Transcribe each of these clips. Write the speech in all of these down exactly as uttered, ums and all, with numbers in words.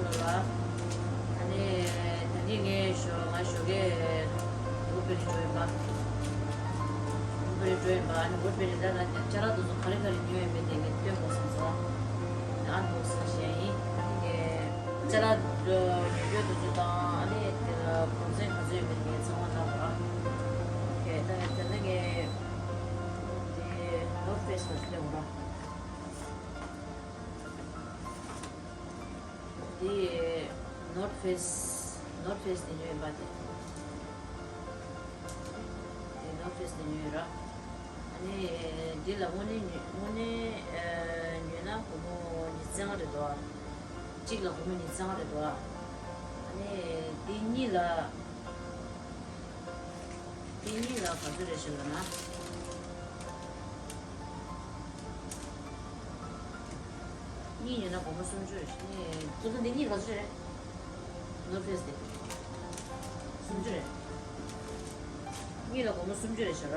ལ། ཨ་ནི་ད་ནི་ངས་ཞོ་ང་ཞོགས་ཀས་བུ་བེ་རི་འགྲོ་ཡིན་པ། བུ་བེ་རི་འགྲོ་ཡིན་པ། ཨ་ནི་བུ་བེ་རི་ད་ལ་ཅ་ལག་དེ་ཚོ་ག་རེ་ག་རེ་ཉོས་ཡོད་མེད་དེ་ངས་སྟོན་དགོས་བསམ་སོང་། ཨན་བོག་སིང་བྱས་ཡིན། ཨ་ནི་ངས་ཅ་ལག་ཉོ་རྒྱུ་དེ་ཚོ་དང་ཨ་ནི་དེ་ལ་གོང་ཚད་ག་ཚོད་ཡོད་མེད་ངས་ཚང་མ་ལབ་ར། ཨོ་ཁེ། ད་ད་ནི་ངས་དེ་ནོར་ཕེ་སི་ལ་སྟོན་དགོས་ར། འདི་ནོར་ཕེ་སི། ནོར་ཕེ་སི་དེ་ཉོས་ཡིན་པ་དེ། དེ་ནོར་ཕེ་སི་དེ་ཉོས་ཡོད་ར། ཨ་ནི་འདི་ལ་དངོས་གནས་ཉོ་དངོས་གནས་ཨ་ཉོས་ན་སྒོར་མོ་ཉི་ཤུ་རྩ་ལྔ་རེད་འདུག་ཨ། གཅིག་ལ་སྒོར་མོ་ཉི་ཤུ་རྩ་ལྔ་རེད་འདུག་ཨ། ཨ་ནི་འདི་གཉིས་ལ། འདི་གཉིས་ལ་ག་ཚོད་རེད་ཤག་ལབ་ན། གཉིས་ཉོས་ན་སྒོར་མོ་སུམ་ཅུ་རེད་ཤག་ནི། ཁྱེད་ཚོ་འདི་གཉིས་ག་ཚོད་རེད། ནོར་ཕེ་སི་དེ། སུམ་ཅུ་རེད། གཉིས་ལ་སྒོར་མོ་སུམ་ཅུ་རེད་ཤག་ར།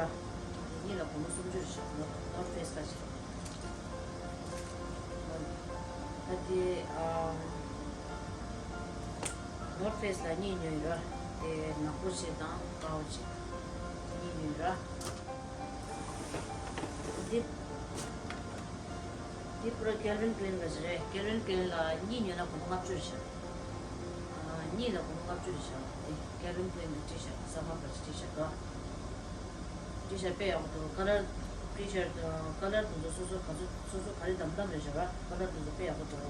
གཉིས་ལ་སྒོར་མོ་སུམ་ཅུ་རེད་ཤག་ནོར་ནོར་ཕེ་སི་ཁ་ཤས། ད་དེ་ཨ། ནོར་ཕེ་སི་ལ་གཉིས་ཉོས་ཡོད་ར། དེ་ནག་པོ་ཞིག་དང་དཀར་པོ་ཞིག་གཉིས་ཉོས་ཡོད་ར། འདི། འདི་པུ་ར་ཀེལ་ཝིན་ཀི་ལེན་ག་ཞིག་རེད། ཀེལ་ཝིན་ཀི་ལེན་ལ་གཉིས་ཉོས་ན་སྒོར་མོ་ལྔ་བཅུ་རེད་ཤག་ཨ། གཉིས་ལ་སྒོར་མོ་ལྔ་བཅུ་རེད་ཤག་འདི་ཀེལ་ཝིན་ཀི་ལེན་གི་ཊི་ཤར་ཊི་སམ་མར་ག་ཞིག་ཊི་ཤར་ཊི་དོ། ཊི་ཤར་ཊི་དཔེ་ཡག་པོ་འདུག་ཀ་ལར་ཊི་ཤར་ཊི་ཀ་ལར་དེ་ཚོ་སོ་སོ་ག་ཚོད་སོ་སོ་ག་རེ་འདམ་འདམ་རེད་ཤག་ར། ཀ་ལར་དེ་ཚོ་དཔེ་ཡག་པོ་འདུག་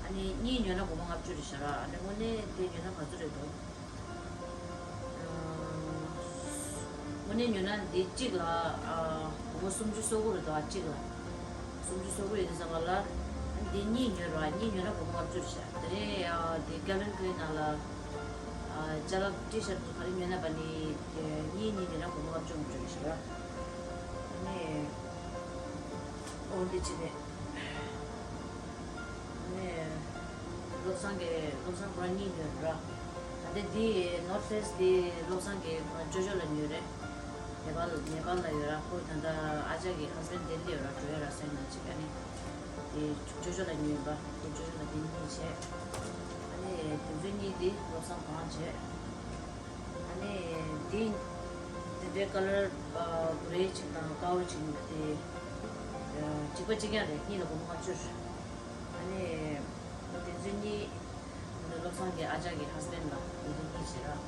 ཨ་ནི་གཉིས་ཉོས་ན་སྒོར་མོ་ལྔ་བཅུ་རེད་ཤག་ར། ཨ་ནི་དངོས་གནས་དེ་ཉོས་ན་ག་ཚོད་རེད་འདུག་དངོས་གནས་ཉོས་ན་འདི་གཅིག་ལ་ཨ་སྒོར་མོ་སུམ་ཅུ་སོ་དགུ་རེད་འདུག་ཨ། གཅིག་ལ་སུམ་ཅུ་སོ་དགུ་ཡོད་དུས་ཙམ་པ་ལ། ཨ་ནི་འདི་གཉིས་ཉོས་ར། གཉིས་ཉོས་ན་སྒོར་མོ་ལྔ་བཅུ་རེད་ཤག་དེ་ནས་ཨ་འདི་ཀེལ་ཝིན་ཀི་ལེན་ནང་ལ་ཨ་ཅ་ལག་ཊི་ཤར་ཊི་ག་རེ་ཉོས་ན་པ་ནི་དེ་གཉིས་གཉིས་ཉོས་ན་སྒོར་མོ་ལྔ་བཅུ་ལྔ་བཅུ་རེད་ཤག་ར། ཨ་ནི་ཨོ་འདི་ཅི་ནས། ནས། བློ་བཟང་གིས་བློ་བཟང་ཁོ་རང་གཉིས་ཉོས་ར། ད་ལྟ་འདི་ནོར་ཕེ་སི་འདི་བློ་བཟང་གིས་ཁོ་རང་ཅོ་ཅོ་ལ་ཉོས་རེད། ནེ་པཱལ་ནེ་པཱལ་ལ་ཡོད་ར། ཁོ་ད་ལྟ་ཨ་ཅག་གི་ཧ་སི་བྷེན་ཌི་ལྡི་ལ་ཡོད་ར། འགྲོ་ཡོད་ར་སེམས་ན་ཅིག་ཨ་ནི། དེ་ཅོ་ཅོ་ལ་ཉོས་པ། ཁོ་ཅོ་ཅོ་ལ་དེ་གཉིས་བྱས། ཨ་ནི་དེ་ཚོ་གཉིས་དེ་བློ་བཟང་ཁོ་རང་བྱས། ཨ་ནི་འདི་འདི་འདྲའི་ཀ་ལར་ཨ་གྷི་རེ་ཅིག་དང་དཀར་པོ་ཅིག་དེ་ཨ་གཅིག་པ་གཅིག་རྐྱང་རེད། གཉིས་ལ་སྒོར་མོ་ལྔ་བཅུ། ཨ་ནི་དེ་ཚོ་གཉིས་འདི་བློ་བཟང་གི་ཨ་ཅག་གི་ཧ་སི་བྷེན་ཌི་ལ་དེ་ཚོ་གཉིས་བྱེད་ར།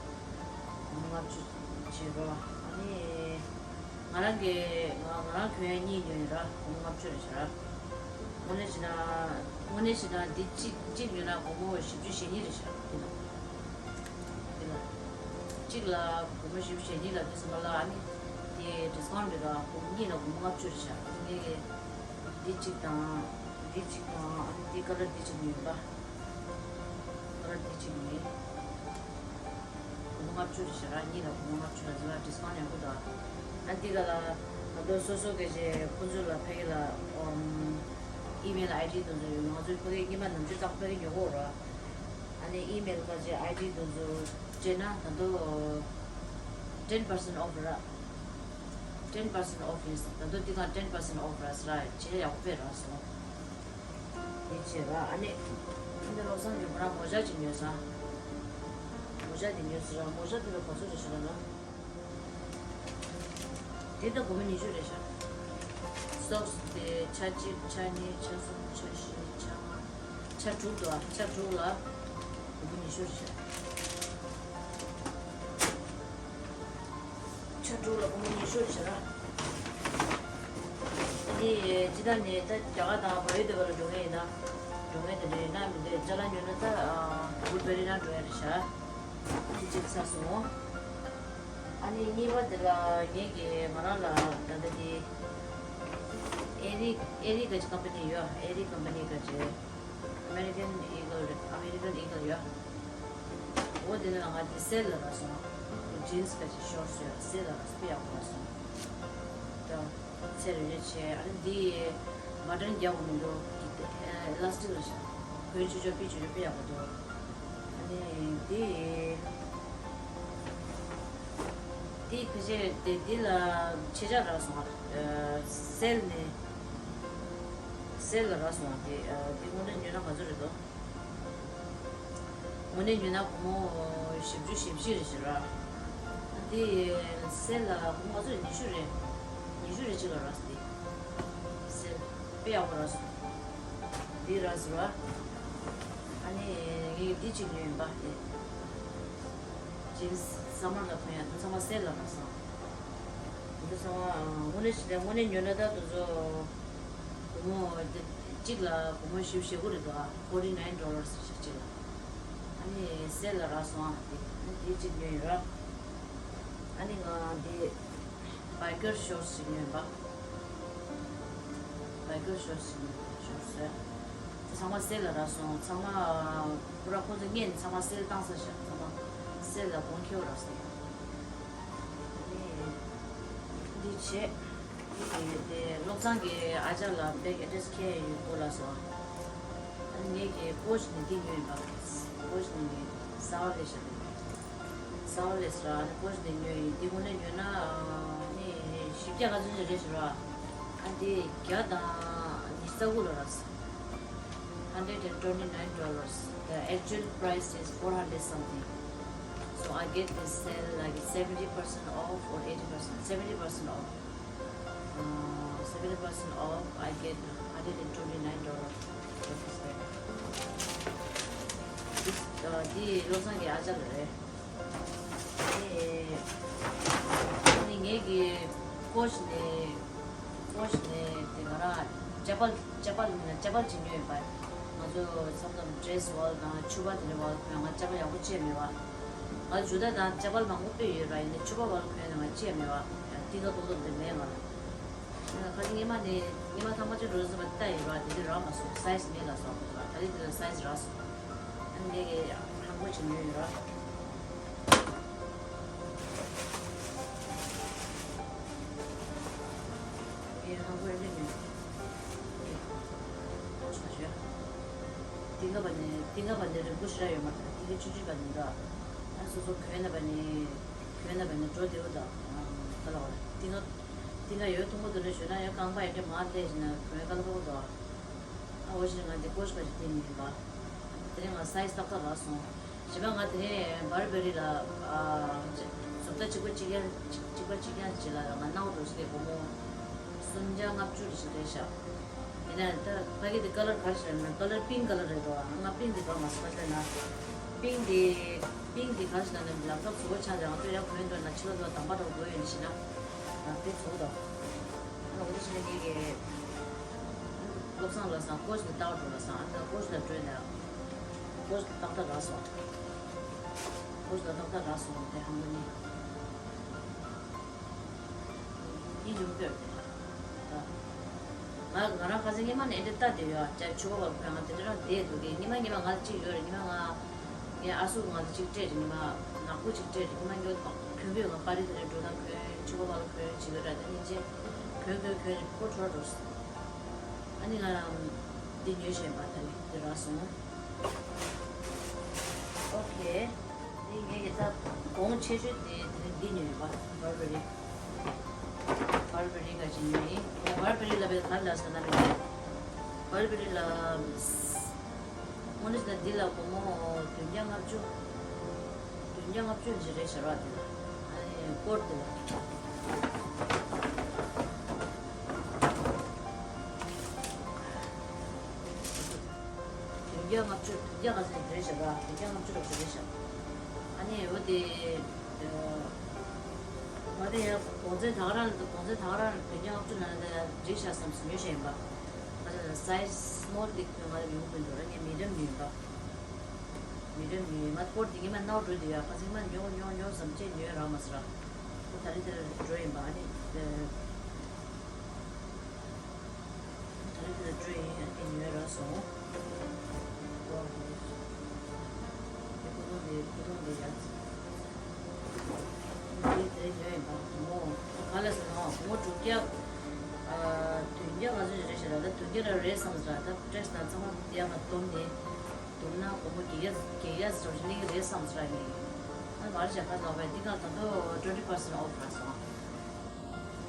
སྒོར་མོ་ལྔ་བཅུ་བྱེད་རོགས། ཨ་ནི། ང་རང་གི་ང་ང་རང་གྱོན་ཡག་གཉིས་ཉོས་ཡིན་ར། སྒོར་མོ་ལྔ་བཅུ་རེད་ཤག་ར། དངོས་གནས་བྱས་ན་དངོས་གནས་བྱས་ན་འདི་གཅིག་གཅིག་ཉོས་ན་སྒོར་མོ་བཞི་བཅུ་ཞེ་གཉིས་རེད་ཤག་འདི་ལ། འདི་ལ། གཅིག་ལ་སྒོར་མོ་བཞི་བཅུ་ཞེ་གཉིས་ལབ་དུས་ཙམ་པ་ལ་ཨ་ནི་དེ་ཌི་སི་ཀའུན་ཊི་རེད་ར། སྒོར་མོ་གཉིས་ལ་སྒོར་མོ་ལྔ་བཅུ་རེད་ཤག་ངས་འདི་གཅིག་དང་འདི་གཅིག་དང་ཨ་ནི་འདི་ཀ་ལར་འདི་གཅིག་ཉོས་ཡིན་པ། ཀ་ལར་འདི་གཅིག་ཉོས། སྒོར་མོ་ལྔ་བཅུ་རེད་ཤག་ར། གཉིས་ལ་སྒོར་མོ་ལྔ་བཅུ་རེད་ཟེར་བ་ཌི་སི་ཀའུན་ཊི་ཡག་པོ་འདུག་ཨ་འདི་ག་ལ་ང་ཚོ་སོ་སོ་གི་ཅིག་ཁོང་ཚོ་ལ་ཕ་གི་ལ་ཨོམ། ཨི་མེལ་ཨའི་ཌི་དེ་ཚོ་ཡོད། ང་ཚོ་ཕ་གི་སྔོན་མ་ནམ་རྒྱུན་རྟག་པར་ཕ་གི་ཉོ་གི་ཡོད་ར། ཨ་ནི་ཨི་མེལ་ག་ཅིག་ཨའི་ཌི་དེ་ཚོ་སྤྲད་ན་ད་དུང་ten percent off ར། ten percent off ཡིན་ཟེར། ད་དུང་འདི་ག་ten percent off ར་ཟེར་ར། བྱས་ཡག་པོ་དཔེ་ར་སོང་། དེ་བྱས་ར། ཨ་ནི། ཨ་ནི་བློ་བཟང་གིས་ང་རང་མོ་ཇ་ཅིག་ཉོས་སོང་། མོ་ཇ་དེ་ཉོས་སོང་ར། མོ་ཇ་དེ་ལ་ག་ཚོད་རེད་ཤག་ལབ་ན། དེ་ད་སྒོར་མོ་ཉི་ཤུ་རེད་ཤག་སོག་སི་དེ་ཆ་གཅིག་ཆ་གཉིས་ཆ་གསུམ་ཆ་བཞི་ཆ་ལྔ་ཆ་དྲུག་འདུག་ཨ། ཆ་དྲུག་ལ་སྒོར་མོ་ཉི་ཤུ་རེད་ཤག་ཆ་དྲུག་ལ་སྒོར་མོ་ཉི་ཤུ་བྱས་ར། འདི་ཅི་ད་ནས་ད་རྒྱ་གར་དང་བལ་ཡུལ་དེ་བར་ལ་འགྲོ་མཁན་ཡིན་ན། འགྲོ་མཁན་དེ་འདྲ་ཡིན་ན་མི་འདོད་ཅ་ལག་ཉོ་ན་ད་ཨ་བུ་བེ་རི་ན་འགྲོ་ཡ་རེད་ཤག་འདི་གཅིག་ཚར་སོང་། ཨ་ནི་གཉིས་པ་དེ་ལ་ངེད་ཀྱིས་ང་རང་ལ་ད་ལྟ་འདི་ཨེ་རི་ཨེ་རི་ག་ཅི་ཀམ་པ་ནི་ཡོད། ཨེ་རི་ཀམ་པ་ནི་ག་ཅི། American Eagle རེད། American Eagle ཡོད། འོ་དེ་ནས་ང་དེ་སེལ་ལ་རག་སོང་། ཇིན་སི་ག་ཅིག་ཤོར་སི་ཡོད། སེལ་ལ་རག་སོང་། དཔེ་ཡག་པོ་རག་སོང་། ད་ཚེ་རེ་རེ་བྱས། ཨ་ནི་འདི་མ་ཊན་རྒྱག་དགོས་མི་འདུག་ཨེ་ལ་སི་ཊིག་རེད་ཤག་གོན་ཆོག་ཆོག་ཕུད་ཆོག་ཆོག་དཔེ་ཡག་པོ་འདུག་ཨ་ནི་འདི། དེ་ཕལ་ཆེར་དེ་འདི་ལ་ཆེ་ཆ་རག་སོང་ཨ། སེལ་ནས། སེལ་ལ་རག་སོང་ཨ། དེ་ཨ་དེ་དངོས་གནས་ཉོས་ན་ག་ཚོད་རེད་དོ། དངོས་གནས་ཉོས་ན་སྒོར་མོ་བཞི་བཅུ་ཞེ་བཞི་རེ་ཞིག་རག་དེ་སེལ་ལ་སྒོར་མོ་ང་ཚོ་ཉི་ཤུ་རེ། ཉི་ཤུ་རེ་གཅིག་ལ་རག་སྟེ། སེལ་དཔེ་ཡག་པོ་རག་སོང་། འདི་རག་སོང་ར། ཨ་ནི་ངས་འདི་གཅིག་ཉོས་ཡིན་པ་དེ། ཇིན་སི་སམ་མར་ལ་གོན་ཡ་དེ་ཚང་མ་སེལ་ལ་རག་སོང་། འདི་ཚང་མ་དངོས་གནས་ཞིག་ལས་དངོས་གནས་ཉོས་ན་ད་དུ་ཚོ་སྒོར་མོ་དེ་གཅིག་ལ་སྒོར་མོ་བཞི་བཅུ་ཞེ་དགུ་རེད་འདུག་ཨ། forty nine dollars ཞིག་གཅིག་ལ། ཨ་ནི་སེལ་ལ་རག་སོང་ཨ། དེ་ཨ་ནི་དེ་གཅིག་ཉོས་ཡོད་ར། ཨ་ནི་ང་དེ་བའི་ཀར་ཤོར་ཊི་ཞིག་ཉོས་ཡིན་པ། བའི་ཀར་ཤོར་ཊི་ཞིག་ཉོས་ཤོར་ཊི་ཟེར། དེ་ཚང་མ་སེལ་ལ་རག་སོང་། ཚང་མ་པུ་ར་ཁོང་ཚོ་སྔོན་ནས་ཚང་མ་སེལ་བཏང་ས་ཤག་ཚང་མ་སེལ་ལ་གོང་ཁེ་པོ་རག་སོང་། ཨ་ནི་འདི་བྱས། དེ་བློ་བཟང་གི་ཨ་ཅག་ལ་བེག་ཨེ་ཌི་རེ་སི་ཁྱེར་ཡོང་དགོས་ལབ་སོང་། ཨ་ནི་ངས་ཀྱི་ཀོ་ཤི་ནས་འདི་ཉོས་ཡིན་པ། ཀོ་ཤི་ནས་ཀྱི་སའོ་ལེ་ཤ་རེད། སའོ་ལེ་ཤ་ར། ཨ་ནི་ཀོ་ཤི་ནས་ཉོས་ཡིན། འདི་དངོས་གནས་ཉོས་ན་ཨ་ནི་བཞི་བརྒྱ་ག་ཚོད་ཅིག་རེད་ཤག་ར། ཨ་འདི་བརྒྱ་དང་ཉི་ཤུ་རྩ་དགུ་ལ་རག་སོང་། Hundred and twenty nine dollars. The actual price is four hundred something. So I get this sale like seventy percent off or eighty percent. Seventy percent off. Uh, seventy percent off. I get hundred and twenty nine dollars. This, uh, འདི་བློ་བཟང་གི་ཨ་ཅག་ལ་རེད། ཨ་ནི་ངས་ཀྱི་ཀོ་ཤི་ནས་ཀོ་ཤི་ནས་དེ་ང་རང་ཅ་པལ་ཅ་པལ་མིན་ན་ཅ་པལ་ཅིག་ཉོས་ཡོད་པ། ང་ཚོ་མཚམས་མཚམས་ཌི་རེ་སི་བལ་དང་ཕྱུ་པ་དེ་འདྲ་བལ་གོན་ང་ཅ་པལ་ཡག་པོ་ཅི་ཡང་མེད་པ། ང་ཇུ་ཏ་དང་ཅ་པལ་མང་པོ་དཔེ་ཡོད་པ་ཡིན་ནའི་ཕྱུ་པ་བལ་གོན་ན་ང་ཅི་ཡང་མེད་པ། ཏི་ཀ་ཏོག་ཏོག་དེ་མེད་ང་ལ། ཁ་ཅིག་སྔོན་མ་ནས་སྔོན་མ་ཐང་མ་ཅིག་འགྲོ་ཟིན་པ་ལྟ་ཡིན་པ་དེ་དུས་རག་མ་སོང་། སའི་ཛི་མེད་ལ་སོང་། ད་རེས་དེ་ལ་སའི་ཛི་རག་སོང་། ཨ་ནི་ངས་ཀྱི་ཧང་གོ་ཅིག་ཉོས་ཡོད་ར། ངས་ཧང་གོ་ཨེ་འདྲ་ཉོས། ཨེ་ཁོ་ཆ་ཞོ། ཏིང་ངེ་འཕར་ནི་ཏིང་ངེ་འཕར་ནི་རིང་པོ་ཞེ་དྲག་ཡོད་མ་རེད། ཏིང་ངེ་ཆུང་ཆུང་འཕར་ནི་འདུག་ཨ་སོ་སོ་གོན་ན་འཕར་ནི་གོན་ན་འཕར་ནི་འགྲོ་བདེ་པོ་འདུག་ཨ་ག་ལ་བ་ཏིང་ངེ་ཏིང་ངེ་ཡོད་ཐུང་པོ་འདུག་ན་ཞོ་ན་ཡང་རྐང་པ་ཡོད་དེ་མ་བལྟས་ཤིག་ན་གོན་ག་ལ་པོ་འདུག་ཨ་འོ་ཞིག་ང་འདི་ཀོ་ཤི་པ་ཞིག་བསྟན་ནི་ཡིན་པ། དེ་རིང་ང་སའི་ཛི་ཏག་ཏག་རག་སོང་། གཞན་པ་ང་དེ་རིང་བར་བེ་རི་ལ་ཨ་བཟོ་ལྟ་གཅིག་པ་གཅིག་རྐྱང་གཅིག་པ་གཅིག་རྐྱང་ཞིག་ལ་ང་ནང་དུ་ཞིག་སྒོར་མོ་སུམ་བརྒྱ་ལྔ་བཅུ་རེ་ཞིག་རེད་ཤག་ཡིན་ན་ད་ཕ་གི་དེ་ཀ་ལར་ག་རེ་ཞིག་ལབ་ན་ཀ་ལར་པིང་ཀ་ལར་རེད་དོ། ང་པིང་དེ་དགའ་མ་སོང་། ཁ་ཤས་ན་པིང་དེ་པིང་དེ་ག་རེ་ཞིག་ལབ་ན་ལབ་སྟངས་བཟོ་བོ་ཆགས་ཏེ་ང་ཚོ་ཡར་གོན་འགྲོ་ན་ཕྱི་ལོགས་དང་དམ་པ་འདྲ་བོ་དགོས་ཡོད་ནི་ཞིག་ན་ང་དེ་བཟོ་དོ། ང་འོ་དེ་ཞིག་ན་ངེད་ཀྱི་བློ་བཟང་ལ་སང་ཀོ་ཤི་ལ་ལྟ་བ་འགྲོ་ལ་སང་ཨ་ད་ཀོ་ཤི་ལ་འགྲོ་ནས་ཀོ་ཤི་ཏག་ཏག་རག་སོང་། ཀོ་ཤི་ལ་ཏག་ཏག་རག་སོང་། དེ་ཧང་གོ་ནི། ཡིན་ཡོང་གི་ཡོད་རེད། ང་ང་རང་ཁ་སང་སྔོན་མ་ནས་འདི་ལྟ་བསྡད་ཡོད། ཨ་ཅག་ཕྱུ་པ་བ་ཁོས་ང་དེ་འདྲ་རང་བསྡད་འདུག་གས། ཉི་མ་ཉི་མ་ང་ལ་གཅིག་ཡོད་རེད། ཉི་མ་ང་ངའི་ཨ་སུ་ང་ལ་གཅིག་སྤྲད་རེད། ཉི་མ་ནག་པོ་གཅིག་སྤྲད་རེད། ཉི་མ་ཉོ་དང་ཁོས་ཕུན་པོས་ང་པར་རི་དེ་ནས་འགྲོ་དང་ཁོས་ཕྱུ་པ་བ་ལ་ཁོས་བྱེད་ཀྱི་ར། དེ་ནས་རྗེས་ཁོས་ཁོས་ཁོས་ནས་ཕོ་འཕྲོ་འགྲོ་སོང་། ཨ་ནི་ང་འདི་ཉོས་བཞིན་པ་ད་ནི་འདི་རག་སོང་། ཨོ་ཁེ། འདི་ངས་ཀྱི་ད་གོང་ཆེ་ཤོས་དེ་དེ་ནི་འདི་ཉོས་ཡོད་པ། བར་བེ་རི། བར་བེ་རི་ག་ཅིག་ཉོས་ཡིན། ཡ་བར་བེ་རི་ལ་བས་ག་ལ་ཟ་ན་བས། བར་བེ་རི་ལ་དངོས་གནས་ད་འདི་ལ་སྒོར་མོ་བདུན་བརྒྱ་ལྔ་བཅུ། བདུན་བརྒྱ་ལྔ་བཅུ་ཞིག་རེད་ཤག་ར་འདི་ལ། ཨ་ནི་སྐོར་འདི་ལ། བདུན་བརྒྱ་ལྔ་བཅུ། བདུན་བརྒྱ་ག་ཚོད་རེད་ཤག་ར། བདུན་བརྒྱ་ལྔ་བཅུ་ལ་ཚོད་རེད་ཤག་ཨ་ནི་འོ་དེ། ང་དེ་ཡང་གོང་ཚད་ད་ག་རང་ལ་གོང་ཚད་ད་ག་རང་ལ་བདུན་བརྒྱ་ལྔ་བཅུ་ན་ད་འགྲིག་ཤག་བསམ་སོང་། ཉོས་བཞིན་ཡིན་པ། ང་ཚོ་ལ་སའི་ཛི་སི་མོལ་དེ་ཁོས་ང་ལ་ཉོ་དགོས་འདུག་ར། ངས་མི་ཌམ་ཉོས་ཡིན་པ། མི་ཌམ་ཉོས་ཡིན་མ། སྐོར་དེ་ངས་མ་ནའོ་འགྲོ་དུས་ཡ་ཁ་སང་མ་ཉོ་ཉོ་ཉོ་བསམ་བྱས་ཉོས་རག་མ་སོང་ར། ཁོ་ད་རེས་དེར་འགྲོ་ཡིན་པ། ཨ་ནི། ད་རེས་དེ་ལ་འགྲོ་ཡིན། ཨ་ནི་ཉོས་རག་སོང་། ཁོ་ཐོང་དེ་ཁོ་ཐོང་དེ་ཡ། དེ་དེ་ཉོས་ཡིན་པ། ངོ་ག་ལ་ཟེར་ན་ངོ་དྲུག་བརྒྱ། ཨ་བདུན་བརྒྱ་ག་ཚོད་རེད་ཤག་ར། ད་བདུན་བརྒྱ་ར་རེད་བསམ་ཟེར། ད་སྤྲད་ན་ཚང་མ་ཡར་མར་བསྡོམས་ནས་བསྡོམས་ན་སྒོར་མོ་བརྒྱད་བརྒྱ་བརྒྱད་བརྒྱ་ཙམ་ཞིག་གླེང་གི་རེད་བསམ་ཟེར་ངས། ཨ་བར་བཞག་ག་ལ་བས་འདི་ག་ད་དུང་twenty percent off རག་སོང་།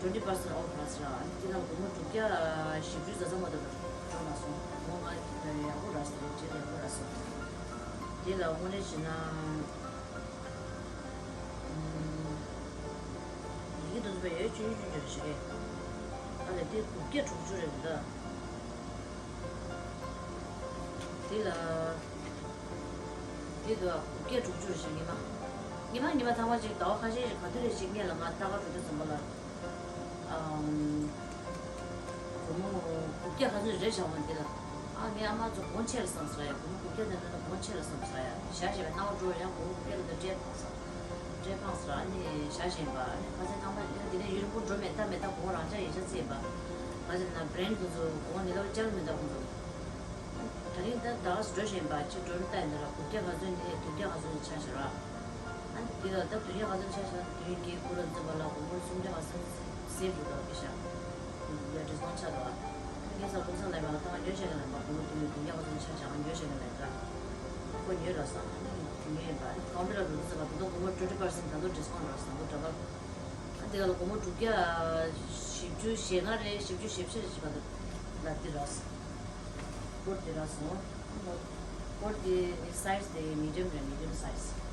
twenty percent off རག་ཟེར། ཨ་ནི་དེ་ལ་སྒོར་མོ་དྲུག་བརྒྱ་བཞི་བཅུ་ཟ་ཟ་མ་གཏོགས་འགྲོ་མ་སོང་། ངོ་ང་ཡག་པོ་རག་ཟེར། ཇེ་ཡག་པོ་རག་སོང་། དེ་ལ་དངོས་གནས་བྱས་ན། ཡི་གེ་འདི་ཚོ་བས་ཡོད་ཆུང་ཆུང་ཆུང་ཞིག་རེད། ཨ་ལས་དེ་དགུ་བརྒྱ་དྲུག་ཅུ་རེད་འདུག་ད། དེ་ལ། དེ་དུ་དགུ་བརྒྱ་དྲུག་ཅུ་རེད་ཤག་ཉི་མ། ཉི་མ་ཉི་མ་ཐང་མ་ཅིག་ཟླ་བ་ཁ་ཤས་ཤིག་ག་དུས་རེད་ཅིག་ངས་ལ་ང་ལྟ་ག་འགྲོ་དུས་ཙམ་པ་ལ། ཨམ། སྒོར་མོ་དགུ་བརྒྱ་ག་ཚོད་རེད་བྱ་བ་འདི་ལ། ཨ་ངས་ཨ་མ་ཚོ་གོང་ཆེ་ལ་བསམ་ཟེར་ཡ། སྒོར་མོ་དགུ་བརྒྱ་དེ་འདྲ་ན་གོང་ཆེ་ལ་བསམ་ཟེར་ཡ། ཞག་ཞེ་བའི་སྣང་བ་འགྲོ་ཡང་སྒོར་མོ་དགུ་བརྒྱ་ལ་འདི་སྤྲད་ཕངས་ས། སྤྲད་ཕངས་ས་ར། ཨ་ནི་ཞག་ཞེ་བ་ཨ་ནི་ཁ་སང་ཚང་མ་ཡང་དེ་ནས་ཡུན་རིང་པོ་འགྲོ་མེད་ལྟ་མེད་ལྟ་གོང་རང་ཅག་ཡིན་ཤག་ཚེས་པ། ག་ཟེར་ན་བྷི་རེན་དེ་ཚོ་གོང་ནས་ལོ་བཅར་མི་འདུག་ཁོང་ཚོ། དེ་རིང་ད་ཟླ་བ་འགྲོ་བཞིན་པ་ཅིག་འགྲོ་ལྟ་ཡིན་ད་ར། དགུ་བརྒྱ་ག་ཚོད་ནས་བདུན་བརྒྱ་ག་ཚོད་ནས་ཆ་བཞག་ར། ཨ་ནི་དེ་ལ་ད་བདུན་བརྒྱ་ག་ཚོད་ཆ་བཞག་ན་བདུན་བརྒྱའི་སྐོར་ལ་འཛིན་པ་ལ་སྒོར་མོ་སུམ་བརྒྱ་ག་ཚོད་སེབ་འགྲོ་འདུག་གི་ཤག་ཡ་ཌིས་ཀའུན་ཊི་ཆགས་འདུག་ཨ། ངས་ས་ཀུན་སང་ལས་པ་ལ་ད་ང་ཉོ་བྱེད་གི་ལས་པ་སྒོར་མོ་བདུན་བརྒྱ་ག་ཚོད་ཆ་བཞག་ང་ཉོ་བྱེད་གི་ལས་ད། ཁོ་ཉོས་ར་སང་ཨ་ནི་དེ་ཉོས་ཡིན་པ། ཨ་ནི་ཀའུན་ཊར་ལ་འགྲོ་དུས་ཙམ་པ་ད་དུང་སྒོར་མོ་ཊུ་ཝེན་ཊི་པར་སེན་ཊི་ད་དུང་ཌིས་ཀའུན་ཊི་ར་སང་དུ་འདྲ་པར། ཨ་དེ་ག་ལ་སྒོར་མོ་དྲུག་བརྒྱ་བཞི་བཅུ་ཞེ་ལྔ་རེད། བཞི་བཅུ་ཞེ་བཞི་རེད་ཅིག་ག་འདུག་ལ་དེ་ར་སོང་། སྐོར་དེ་ར་སོང་། སྐོར་དེ་ནི་སའི་ཛི་དེ་མི་ཌི་ཡམ་རེད། མི་ཌི་ཡམ་སའི་ཛི།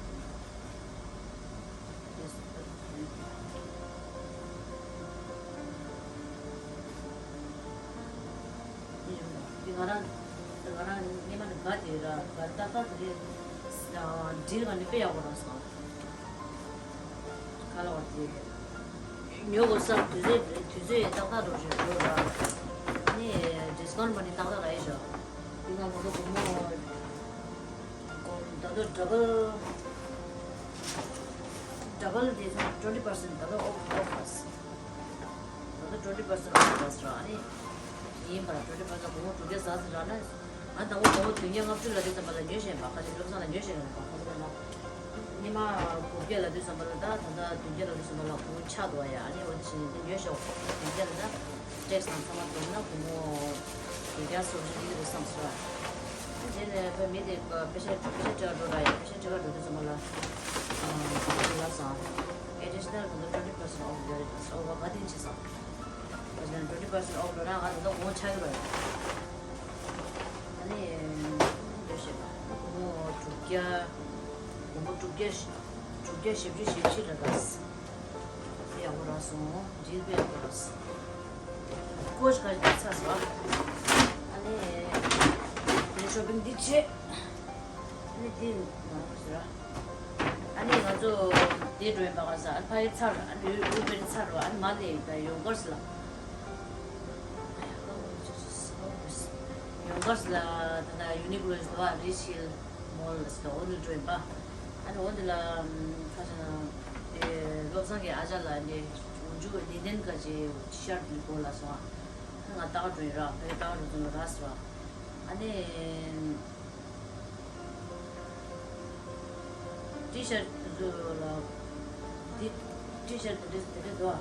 འདི་ང་རང་ང་རང་སྔས་མ་ནས་དགའ་དེ་ར་དགའ་ཏག་ཏག་དེ་རེད། འགྲིལ་ག་ནས་དཔེ་ཡག་པོ་རང་སོང་། ཁ་ལོ་བ་དེ་ཉོ་དགོས་ས་དུས་ཚོད་དུས་ཚོད་ཏག་ཏག་རོགས་རེད་འགྲོ་ར། ནི་ཌིས་ཀའུན་ཊི་མ་ནི་ཏག་ཏག་ར་ཡི་ཞོ། འདི་ང་མོ་ལོ་སྒོར་མོ་ད་དུང་ཌ་བལ་ཌ་བལ་དེ་ཚོ་ཊུ་ཝེན་ཊི་པར་སེན་ཊི་ད་དུང་ཨོཕ་ཨོཕ་ཨ་སི། ད་དུང་ཊུ་ཝེན་ཊི་པར་སེན་ཊི་ཨོཕ་ཨ་སི་ར། ཨ་ནི་ཡིན་པ་ར་ཊུ་ཝེན་ཊི་པར་སེན་ཊི་སྒོར་མོ་དྲུག་བརྒྱ་ཟ་ཟེར་ར་ན། ང་དང་པོ་སྒོར་མོ་བདུན་བརྒྱ་ལྔ་བཅུ་ལ་དེ་ཙམ་པ་ལ་ཉོས་བཞིན་པ། ཁ་ཅིག་བློ་བཟང་ལ་ཉོས་བཞིན་པ་ཁ་ཅིག་ལ་ན། ཉི་མ་དགུ་བརྒྱ་ལ་དུས་ཙམ་པ་ལ་ད་ད་ལྟ་བདུན་བརྒྱ་ལ་དུས་ཙམ་པ་ལ་སྒོར་མོ་ཆག་འདུག་ཡ། ཨ་ནི་འོ་ཅི་འདི་ཉོས་ཤོག་བདུན་བརྒྱ་ལ་ད་ཊེག་སི་དང་ཚང་མ་བསྡོམས་ན་སྒོར་མོ་བདུན་བརྒྱ་སོ་བཞི་ཡིན་རེད་བསམ་སོང་། ཨ་དེ་ནས་བོད་མི་དེ་པེ་ཤ་པེ་ཤ་སྤྲད་པ་འགྲོ་ར་ཡ། པེ་ཤ་སྤྲད་པ་འགྲོ་དུས་ཙམ་པ་ལ་ཨ་ལ་སང་ཨེ་ཌི་ཤི་ནལ་ག་ཚོད་ཊུ་ཝེན་ཊི་པར་སེན་ཊི་ཨོཕ་ཡོད་རེད། ཨོ་བ་ག་དེ་ཅི་སང་། ཨ་ནི་ཊུ་ཝེན་ཊི་པར་སེན་ཊི་ཨོཕ་ལོ་རང་ང་ད་ལྟ་སྒོར་མོ་ཆག་གི་རེད། ཨ་ནི་འདི་བཤད་པ་སྒོར་མོ་དྲུག་བརྒྱ། སྒོར་མོ་དྲུག་བརྒྱ་དྲུག་བརྒྱ་བཞི་བཅུ་ཞེ་བཞི་རེད་ད། དེ་ཡག་པོ་རག་སོང་། འགྲིག་པའི་ཡག་པོ་རག་སོང་། ཀོ་ཤ་ཁ་ཅིག་ཚར་སོང་། ཨ་ནི་དེ་ཤོ་པིང་འདི་བྱས། ཨ་ནི་འདི་མ་རག་ཟེར། ཨ་ནི་ང་ཚོ་འདི་འགྲོ་ཡིན་པ་ག་ས་ཨ་ཕ་གི་ཚར། ཨ་ནི་ཡུ་ཡུ་བེ་རི་ཚར་རོ། ཨ་ནི་མ་ལེ་ད་ཡོང་གར་སི་ལ། ཡོང་གར་སི་ལ་ད་ན་ཡུ་ནི་ཀུ་ལོ་ཟེར་བ་རིཆ་ཧིལ་མོལ་ཟེར་འོ་འདི་འགྲོ་ཡིན་པ། ཨ་ནི་འོ་འདི་ལ་ཁ་ཆེ་ན་བློ་བཟང་གི་ཨ་ཅག་ལ་ནི་འོ་འཇུ་ལི་ནན་ག་ཅེ་ཤར་འདི་གོ་ལ་སོང་། ཨ་ནི་ང་ཏག་འགྲོ་ཡིན་ར། ཕ་གི་ཏག་འགྲོ་ཚོ་ལ་ར་སོང་། ཨ་ནི། ཊི་ཤར་དེ་ཚོ་ལ། འདི་ཊི་ཤར་དེ་འདྲ་དེ་འདྲ་འདུག་ཨ།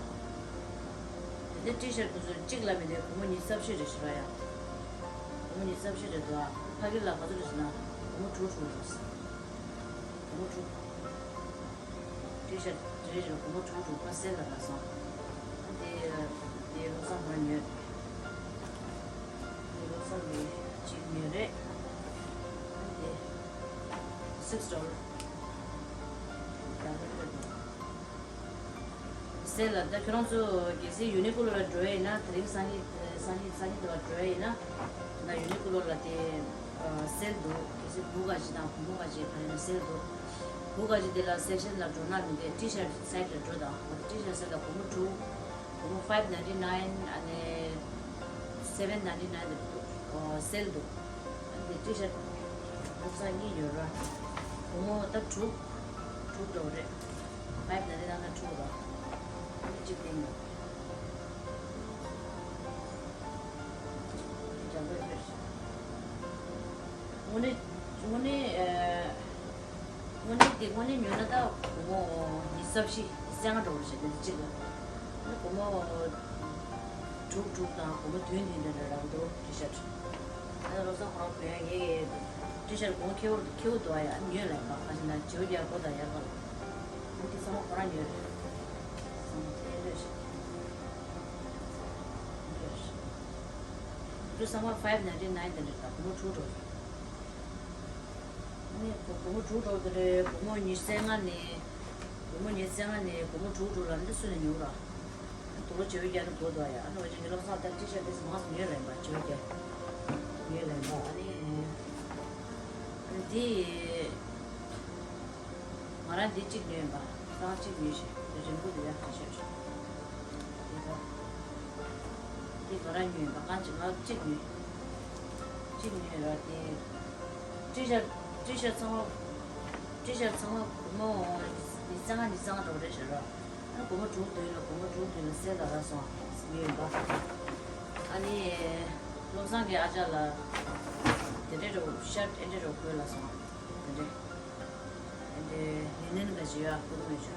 དེ་འདྲ་ཊི་ཤར་དེ་ཚོ་གཅིག་ལ་མི་འདྲ་སྒོར་མོ་ཉི་ཤུ་རྩ་བཞི་རེད་ཤི་ར་ཡ། སྒོར་མོ་ཉི་ཤུ་རྩ་བཞི་རེད་འདུག་ཨ། ཕ་གི་ལ་ག་ཚོད་རེད་ཟེར་ན་སྒོར་མོ་དྲུག་དྲུག་རེད། སྒོར་མོ་དྲུག་ཊི་ཤར་དེ་རེད་རེད། སྒོར་མོ་དྲུག་དྲུག་པ་སེལ་ལ་རག་སོང་། ཨ་དེ་དེ་བློ་བཟང་ཁོ་རང་ཉོས། དེ་བློ་བཟང་གིས་གཅིག་ཉོས་རེད། ཨ་དེ་six dollar། སེལ་ལ་ད་ཁྱོད་རང་ཚོ་གལ་སྲིད་ཡུ་ནི་ཀུ་ལོ་ལ་འགྲོ་ཡ་ཡིན་ན། དེ་རིང་སང་ཉིན་སང་ཉིན་སང་ཉིན་དེ་བ་འགྲོ་ཡ་ཡིན་ན། ད་ཡུ་ནི་ཀུ་ལོ་ལ་དེ་སེལ་འདུག་གལ་སྲིད་བུ་ག་ཅིག་དང་བུ་མོ་ག་ཅིག་ག་ཡིན་ན་སེལ་འདུག་བུ་ག་ཅིག་དེ་ལ་སེག་ཤན་ལ་འགྲོ་ན་མི་འདོད། ཊི་ཤར་སའིཌ་ལ་འགྲོ་དང་། ཊི་ཤར་སའིཌ་ལ་སྒོར་མོ་དྲུག་སྒོར་མོ་five ninety nine ཨ་ནི་seven ninety nine དེ་འདུག་སེལ་འདུག་ཨ་ནི་ཊི་ཤར་བློ་བཟང་གཉིས་ཡོད་ར། སྒོར་མོ་ད་དྲུག་དྲུག་འགྲོ་རེད། five ninety nine ན་དྲུག་ར། ཨ་ནི་གཅིག་དེ་ཉོ། དངོས་གནས་དངོས་གནས་ཨ། དངོས་གནས་དེ་དངོས་གནས་ཉོས་ན་ད་སྒོར་མོ་ཉི་ཤུ་རྩ་བཞི་སེ་ལྔ་འགྲོ་བ་རེད་ཤག་དེ་གཅིག་ལ། ཨ་ནི་སྒོར་མོ་དྲུག་དྲུག་དང་སྒོར་མོ་བདུན་བདུན་དེ་འདྲ་རག་འདུག་ཊི་ཤར། ཨ་ནི་བློ་བཟང་ཁོ་རང་བུ་ཡ་ངའི་ཊི་ཤར་གོང་ཁེ་པོ་ཁེ་པོ་འདུག་ཨ་ཡ། ཨ་ནི་ཉོས་ལ་ཡིན་པ། ག་ཅི་ན་བྱེའུ་རྒྱ་གོ་དང་ཡར་ག་ལ། ཨ་ནི་དེ་ཚང་མ་ཁོ་རང་ཉོས་རེད། ཚང་མ་དེ་ལོས་ཤག་དེ་ཚང་མ་five ninety nine དེ་འདྲ་རེད། ད་སྒོར་མོ་དྲུག་འགྲོ་རེད། སྒོར་མོ་དྲུག་འགྲོ་གི་རེད། སྒོར་མོ་ཉི་ཤུ་རྩ་ལྔ་ནས། སྒོར་མོ་ཉི་ཤུ་རྩ་ལྔ་ནས་སྒོར་མོ་དྲུག་དྲུག་ལ་འདི་སུ་ནས་ཉོ་ར། དུ་ལོ་བྱེ་བའི་རྒྱ་ནི་བོ་དོ་ཡ། ཨ་ནི་བ་ཅན་གྱི་བློ་བཟང་ལྟར་ཅི་བྱ་དེ་མང་སུ་ཉོས་ལ་ཡིན་པ། བྱེ་བའི་རྒྱ་ཉོས་ལ་ཡིན་པ། ཨ་ནི་ཨ་ནི་དེ། ང་རང་འདི་གཅིག་ཉོས་ཡིན་པ། རྐང་གཅིག་ཉོས་ཤིང་དེ་རིང་པོ་འདི་ཡག་གི་ཤར་ཤར། དེ་ད། དེ་ང་རང་ཉོས་ཡིན་པ། རྐང་གཅིག་ང་གཅིག་ཉོས། གཅིག་ཉོས་ར་དེ། ཊི་ཤར། ཊི་ཤར་ཚང་མ། ཊི་ཤར་ཚང་མ་སྒོར་མོ་ཉི་ཤུ་རྩ་ལྔ་ཉི་ཤུ་རྩ་ལྔ་འགྲོ་རེད་ཤག་ར། ཨ་སྒོར་མོ་དྲུག་བདུན་ལ། སྒོར་མོ་དྲུག་བདུན་ལ་སེལ་ལ་རག་སོང་ཉོས་ཡིན་པ། ཨ་ནི་བློ་བཟང་གི་ཨ་ཅག་ལ་དེ་འདྲའི་རོ་ཤར་ཊི་ཨེ་འདྲའི་རོ་དགོས་ལ་སོང་། དེ་འདྲའི། དེ་འདྲའི་ལི་ནན་ག་ཅི་ཡོད་ཨ། ཁོ་ཐུག་མེད་ཆུ།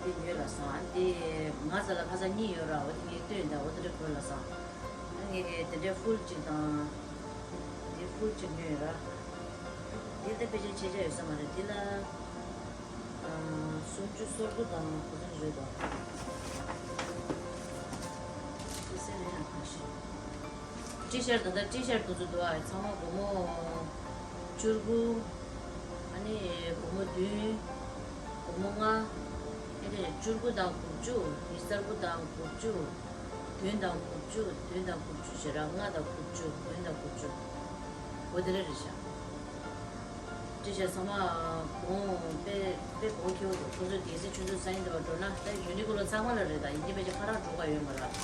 དེ་ཉོས་ལ་སོང་། ཨ་དེ་ང་ཚ་ལ་ཁ་ཚ་གཉིས་ཡོད་ར། འོ་དེ་ངས་སྟོན་ད། འོ་དེ་འདྲ་དགོས་ལ་སོང་། ཨ་ངས་དེ་འདྲའི་ཕུལ་གཅིག་དང་། དེ་ཕུལ་གཅིག་ཉོས་ཡོད་ར། དེ་ལྟ་ཕལ་ཆེར་ཆེ་ཆ་ཡོད་ས་མ་རེད། དེ་ལ་ཨ་སུམ་ཅུ་སོ་དགུ་དང་གོ་ཚོད་རེད་དོ། དེ་སེ་རེད་ཡང་གང་ཤེས། ཊི་ཤར་ད་ལྟ་ཊི་ཤར་དེ་ཚོ་འདུག་ཨ། ཚང་མ་སྒོར་མོ་བཅུ་དགུ། ཨ་ནི་སྒོར་མོ་བདུན། སྒོར་མོ་ལྔ། ཨེ་ནས་བཅུ་དགུ་དང་དགུ་བཅུ། ཉི་ཤུ་རྩ་དགུ་དང་དགུ་བཅུ། བདུན་དང་དགུ་བཅུ། བདུན་དང་དགུ་བཅུ་ཞེ་ར། ལྔ་དང་དགུ་བཅུ། བདུན་དང་དགུ་བཅུ། འོ་དེ་རེད་རེད་ཤག། ཊི་ཤར་ཚང་མ་གོང་དཔེ་དཔེ་གོང་ཁེ་པོ་འདུག། ཁོ་ཚོའི་རྒྱལ་སྲིད་ཆུ་ཚོད་སང་ཉིན་དེ་བར་འགྲོ་ན་ད་ཡུ་ནི་ཀོ་ལོ་ཚང་མ་ལ་རེད། ད་ཡིན་གྱི་ཕལ་ཆེར་ཕ་རག་འགྲོ་ག་ཡོད་མ་རེད།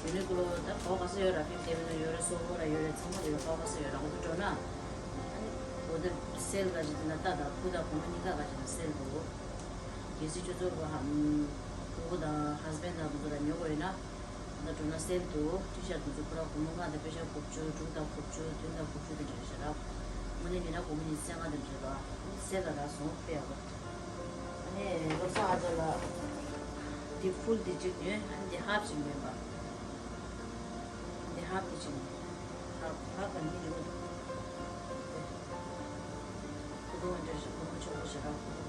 ཡུ་ནི་ཀོ་ལོ་ད་ག་པ་ག་ས་ཡོད་ར། ཕིབ་དེ་བི་ན་ཡོད་རེད། སོ་ཧོ་ལ་ཡོད་རེད། ཚང་མ་ལ་ཡོད། ག་པ་ག་ས་ཡོད་ར། འོ་དེ་འགྲོ་ན། ཨ་ནི་འོ་དེ་སེལ་ག་ཅིག་དེ་ན་ལྟ་དང་། ཕུ་དང་སྒོར་མོ་གཉིས་ཀ་ག་ཅིག་ན་སེལ་འདུག། རྒྱལ་སྲིད་ཆུ་ཚོད་ལ་ཕྲུ་གུ་དང་ཧ་སི་བྷེན་ཌི་དང་དེ་ཚོ་ལ་ཉོ་དགོས་ཡོད་ན། ད་འགྲོ་ན་སེལ་འདུག། ཊི་ཤར་དེ་ཚོ་ཁོ་རང་སྒོར་མོ་ལྔ་དང་པེ་ཤ་དགུ་བཅུ། དྲུག་དང་དགུ་བཅུ། བདུན་དང་དགུ་བཅུ་དེ་འདྲ་རེད་ཤག་ར། དངོས་གནས་ཉོས་ན་སྒོར་མོ་ཉི་ཤུ་རྩ་ལྔ་དེ་འདྲ་རེད་པ། སེལ་ལ་རག་སོང་། དཔེ་ཡག་པོ། ཨ་ནི་བློ་བཟང་ཨ་ཅག་ལ་འདི་ཕུལ་འདི་གཅིག་ཉོས། ཨ་ནི་འདི་ཧབ་ཅིག་ཉོས་པ། འདི་ཧབ་འདི་གཅིག་ཉོས། ཧབ་ཧབ་ག་གཉིས་ཉོས་འདུག། ཁུ་ཐུང་འདྲ་ཞིག། ཁུ་ཐུང་ཆེན་པོ་ཞིག་རག་ཁུ་ཐུང་།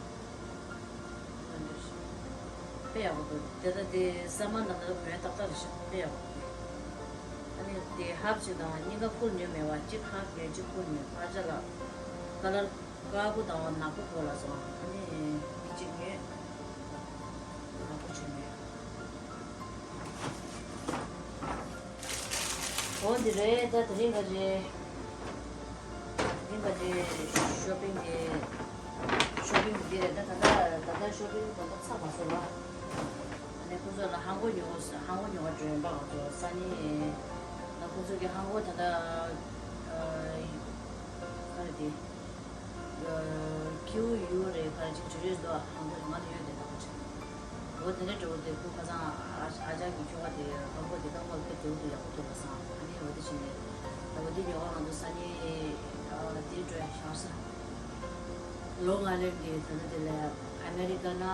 དཔེ་ཡག་པོ་འདུག། དེ་ལྟ་དེ་ས་མ་ན་ད་མོའི་ཏག་ཏག་རེད་ཤག། དཔེ་ཡག་པོ་འདུག། ཨ་ནི་དེ་ཧབ་ཅིག་དང་གཉིས་ཀ་ཕུལ་ཉོས་མེད་པ། གཅིག་ཧབ་ཉོས། གཅིག་ཕུལ་ཉོས། ཕར་ཅ་ལག་ཀ་ལར་དཀར་པོ་དང་ནག་པོ་དགོས་ལ་སོང་། ཨ་ནི་འདི་གཅིག་ཉོས། ནག་པོ་གཅིག་ཉོས། འོ་འདི་རེད། ད་དེ་རིང་ག་རེད། དེ་རིང་ག་རེད། ཤོ་པིང་དེ། ཤོ་པིང་འདི་རེད། ད་ད་ལྟ་ད་ལྟ་ཤོ་པིང་དོན་དག་ཚར་མ་སོང་ལ། ཨ་ནི་ཁོ་ཚོ་ལ་ཧང་གོ་ཉོ། ཧང་གོ་ཉོ་བ་འགྲོ་ཡོང་པ། ང་ཚོ་སང་ཉིན་ད་ཁོ་ཚོ་གི་ཧང་གོ་ད་ལྟ་ཨ་ག་རེ་དེ། ཁྱེའུ་ཡུ་རེད། ག་རེ་ཅིག་བྲིས་ཡོད་འདུག། ཧང་གོ་ང་ལ་ཡོད་དེ་ད་ག་ཅིག། འོ་དེ་འདྲ་འགྲོ་གི་འདུག། ཁོ་ཁ་སང་ཨ་ཨ་ཅག་གི་ཁྱོ་ག་དེ་ཧང་གོ་དེ་སྐམ་པོ་དཔེ་དེའུ་དུ་ཡག་པོ་འདུག་ལ་སང་། ཨ་ནི་འོ་དེ་བྱས་ནས་ད་འོ་དེ་ཉོ་ག་ང་ཚོ་སང་ཉིན་ཨ་དེ་འགྲོ་ཡ་ཤག་ས། ལོང་ཨའི་ལན་གྱི་ད་ལྟ་དེ་ལ་ཨ་མེ་རི་ཀ་ན་ཨ་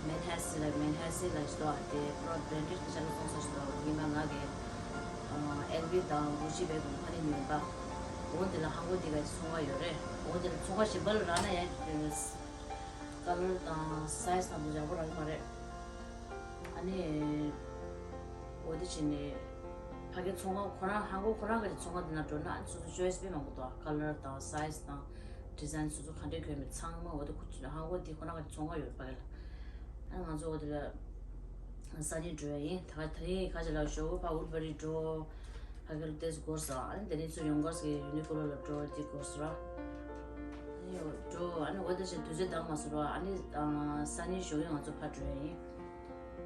མན་ཧེ་སི་ལ་མན་ཧེ་སི་ལ་ཞིག་འདུག། ཨ་དེ་པོ་རོ་བྷེ་རན་ཌེཌ་གི་ཅ་ལག་བཙོང་ས་ཞིག་འདུག། ཉི་མ་ང་གི་ཨ་ཨེལ་ཝི་དང་གུ་ཅི་བེག་དང་ཕ་ནི་ཉོས་པ། འོ་དེ་ལ་ཧང་གོ་དེ་ག་ཅིག་ཚོང་ཁང་ཡོད་རེད། འོ་དེ་ལ་ཚོང་ཁང་གཞན་པ་ལ་རག་ན་ཡང་། ཀ་ལར་དང་སའི་ཛི་དང་དེ་ཡག་པོ་རག་གི་མ་རེད། ཨ་ནི་འོ་དེ་བྱས་ནས་ཕ་གི་ཚོང་ཁང་ཁོ་རང་ཧང་གོ་ཁོ་རང་གི་ཚོང་ཁང་དེ་ན་འགྲོ་ན་སོ་སོ་ཅོའི་སི་དཔེ་མང་པོ་འདུག། ཀ་ལར་དང་སའི་ཛི་དང་ཌི་ཛའིན་སོ་སོ་ག་འདྲས་གྱོན་མིན་ཚང་མ། འོ་དེ་ཁོ་ཚོ་ཧང་གོ་དེ་ཁོ་རང་གི་ཚོང་ཁང་ཡོད་རེད་ཕ་གི་ལ། ཨ་ང་ཚོ་འོ་དེ་ལ་སང་ཉིན་འགྲོ་ཡ་ཡིན། ད་ག་དེ་རིང་ཁ་ཅིག་ལ་ཞོགས་པ་ཕར་ཝུཌ་བྷ་རི་འགྲོ། ཕ་གི་ལ་ཏོག་ཙམ་འགོར་སོང་། ཨ་ནི་དེ་ནས་ཚུར་ཡོང་དགོས་སོང་། ཡུ་ནི་ཀོ་ལོ་ལ་འགྲོ། དེ་འགོར་སོང་ར། ཨ་ནི་འགྲོ། ཨ་ནི་འོ་དེ་བཞིན་དུས་ཚོད་འདང་མ་སོང་ར། ཨ་ནི་ཨ་སང་ཉིན་ཞོགས་ཀས་ང་ཚོ་ཕར་འགྲོ་ཡ་ཡིན།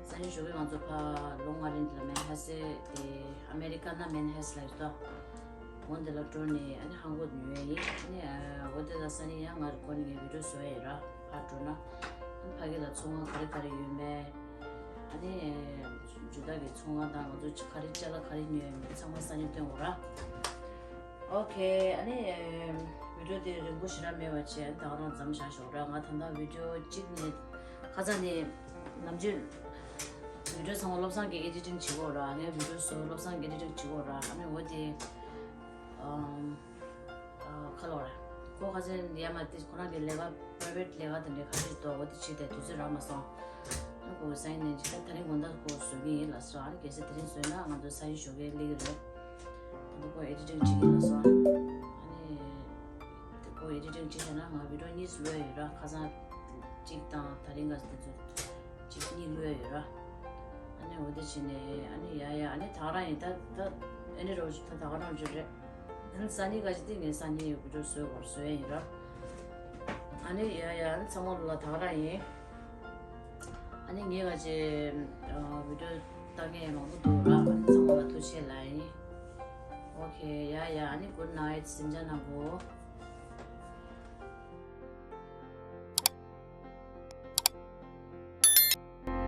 སང་ཉིན་ཞོགས་ཀས་ང་ཚོ་ཕར་ལོང་ཨའི་ལན་ལ་མན་ཧེ་སི་དེ་ཨ་མེ་རི་ཀ་ན་མན་ཧེ་སི་ལ་ཡོད་དོ། འོ་དེ་ལ་འགྲོ་ནས་ཨ་ནི་ཧང་གོ་ཉོ་ཡ་ཡིན། ཨ་ནི་ཨ་འོ་དེ་ལ་སང་ཉིན་ཡང་ང་རི་ཀོ་ནི་ངའི་བི་ཌི་ཡོ་བཟོ་ཡ་ཡིན་ར། ཕར་འགྲོ་ན། ཕ་གི་ལ་ཚོང་ཁང་ག་རེ་ག་རེ་ཡོད་མེད། ཨ་ནི་ཇུ་ཏ་གི་ཚོང་ཁང་དང་ང་ཚོ་ག་རེ་ཅ་ལག་ག་རེ་ཉོས་ཡོད་མེད་ཚང་མ་སང་ཉིན་སྟོན་དགོས་ར། ཨོ་ཁེ། ཨ་ནི་བི་ཌི་ཡོ་དེ་རིང་པོ་ཞེ་དྲག་མེད་པ་བྱས། ད་ག་རང་མཚམས་བཞག་ཞོག་ར། ང་ད་ལྟ་བི་ཌི་ཡོ་གཅིག་ནས་ཁ་སང་ནས་ནམ་རྒྱུན་བི་ཌི་ཡོ་ཚང་མ་བློ་བཟང་གིས་ཨེ་ཌི་ཊིང་བྱེད་ཀྱི་ཡོད་ར། ངས་བི་ཌི་ཡོ་བཟོ། བློ་བཟང་གིས་ཨེ་ཌི་ཊིང་བྱེད་ཀྱི་ཡོད་ར། ཨ་ནི་འོ་དེ་ཨམ། ཨ་ཁ་ལོ་ར། ཁོ་ཁ་སང་ཡ་མ་དེ་ཁོ་རང་གི་ལས་ཀ་པ་རའི་ཝེ་ཊི་ལས་ཀ་དེ་འདྲའི་ག་རེ་འདུག། འོ་དེ་བྱེད་དེ་དུས་ཚོད་རག་མ་སོང་། ཨ་ཁོ་སང་ཉིན་ནས་ཇི་ལྟར་དེ་རིང་དགོང་དག་ཁོ་བཟོ་གི་ཡིན་ལབ་སོང་། ཨ་ནི་གལ་སྲིད་དེ་རིང་བཟོས་ན་ང་ཚོ་སང་ཉིན་ཞོགས་ཀས་སླེབས་ཀྱི་རེད། ད་ཁོ་ཨེ་ཌི་ཊིང་བྱེད་ཀྱི་ལབ་སོང་། ཨ་ནི་ ཨེ་ཌི་ཊིང་བྱས་ན་ང་བི་ཌི་ཡོ་གཉིས་བླུགས་ཡོད་ར། ཁ་སང་གཅིག་དང་ད་རིང་ག་དེ་ཚོ་གཅིག་གཉིས་བླུགས་ཡོད་ར། ཨ་ནི་འོ་དེ་བྱས་ནས་ཨ་ནི་ཡ་ཡ་ཨ་ནི་ད་ག་རང་ཡིན། ད་ད་ཨ་ནི་རོ་ད་ད་ག་རང་བྱོས་རེད། ཨ་ནི་སང་ཉིན་ག་ཅིག་དེ་ངས་སང་ཉིན་བི་ཌི་ཡོ་བཟོས་གོ་བཟོས་ཡིན་ར། ཨ་ནི་ཡ་ཡ་ཨ་ནི་ཚང་མ་ལ་ད་ག་རང་ཡིན། ཨ་ནི་ངས་ག་ཅིག་ཨ་བི་ཌི་ཡོ་ལྟ་མཁན་མང་པོ་འདུག་ར། ཨ་ནི་ཚང་མ་ལ་ཐུགས་རྗེ་ཆེ་ལབ་ཡིན། ཨོ་ཁེ་ཡ་ཡ་ཨ་ནི་གུཌ་ནའིཊ། གཟིམ་འཇག་གནང་གོ།